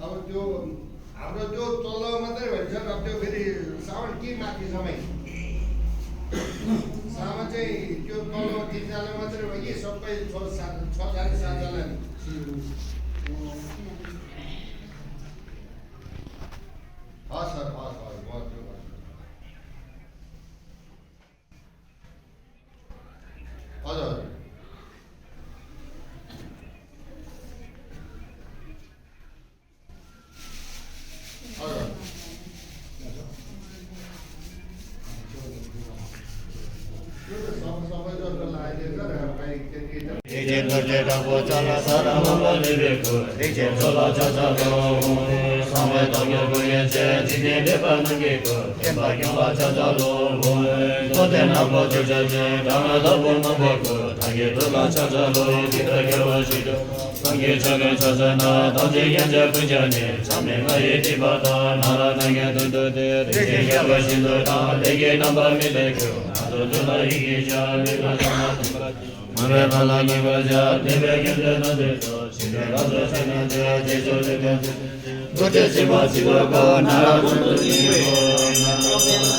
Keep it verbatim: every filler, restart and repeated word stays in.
अब त्यो हाम्रो त्यो तल मात्रै भन्छ, र त्यो फेरि साउन्ड के माथि जम्मै। साउन्ड चाहिँ त्यो तल तिनजना मात्रै हो कि सबै छ, सात, छजना, सातजना? हस् सर, हस्, हस्, म त्यो गर्छु। हजुर, हजुर। हजुर। त्यो त सब-, सबैजनालाई आइदिन्छ र, भाइ, त्यति त। དེ་རྗེས་རྡོ་རྗེ་དྲག་པོ་ཅ་ལ་ས་ར་བ་ལ་ལི་བའི་སྐུ། རིགས་ཅན་ཚོགས་ལ་ཕྱག་འཚལ་ལོ། གསང་བའི་རྟོག་གེ་སྐུ་ཡོན་ཅན། འཇིག་རྟེན་འདྲེན་པ་རྣམས་ཀྱི་སྐུ། བསྟན་པ་སྐྱོང་ལ་ཕྱག་འཚལ་ལོ། རྡོ་རྗེ་ནག་པོ་ཆུ་སྐྱོར་ཅན། དྲག་སྔགས་དྭགས་པོ་སྣ་ཕོ་སྐུ། དག་གི་ཐུགས་ལ་ཕྱག་འཚལ་ལོ། འཇིགས་བྲལ་རྒྱལ་བ་ཞི་ཁྲོ། སངས་རྒྱས་ཕྱག་མགོན་ཕྱག་འཚལ་ན། ཐམས་ཅད་མཁྱེན་ཅིང་ཀུན་ཁྱབ་ནས། ཆགས་མེད་ལྷ་ཡི་ཐེག་པ་དང་། ནཱ་རོ་ཏང་གི་མདུན་དུ་སྟོན། དེ་བཞིན་གཤེགས་པ་ཤིན་ཏུ་དང་། ལས་ཀྱི་རྣམ་པར་སྨིན་པའི་སྐུ། ང་ཚོ་ཐུགས་ལ་ཡི་གེ་ཤར། ལུས་ལ་ཕྱག་ན་བདུན་པ་བཅིངས། མ་འོངས་པ་ལ་ངེས་པར་བྱ། བདེ་བའི་དགེ་འདུན་རྣམས་མཛད་དོ། ཕྱི་ནས་རང་སོར་ཕྱིན་ན་མཛད། རྗེས་སུ་ལུས་ཀུན་ཚུལ་བཞིན་བྱེད། རྡོ་རྗེ་སེམས་དཔའ་ཆེན་པོའི་སྐུ། ནཱ་རོ་ཚོགས་འདུ་ཉིད་ཀྱི་སྐུ།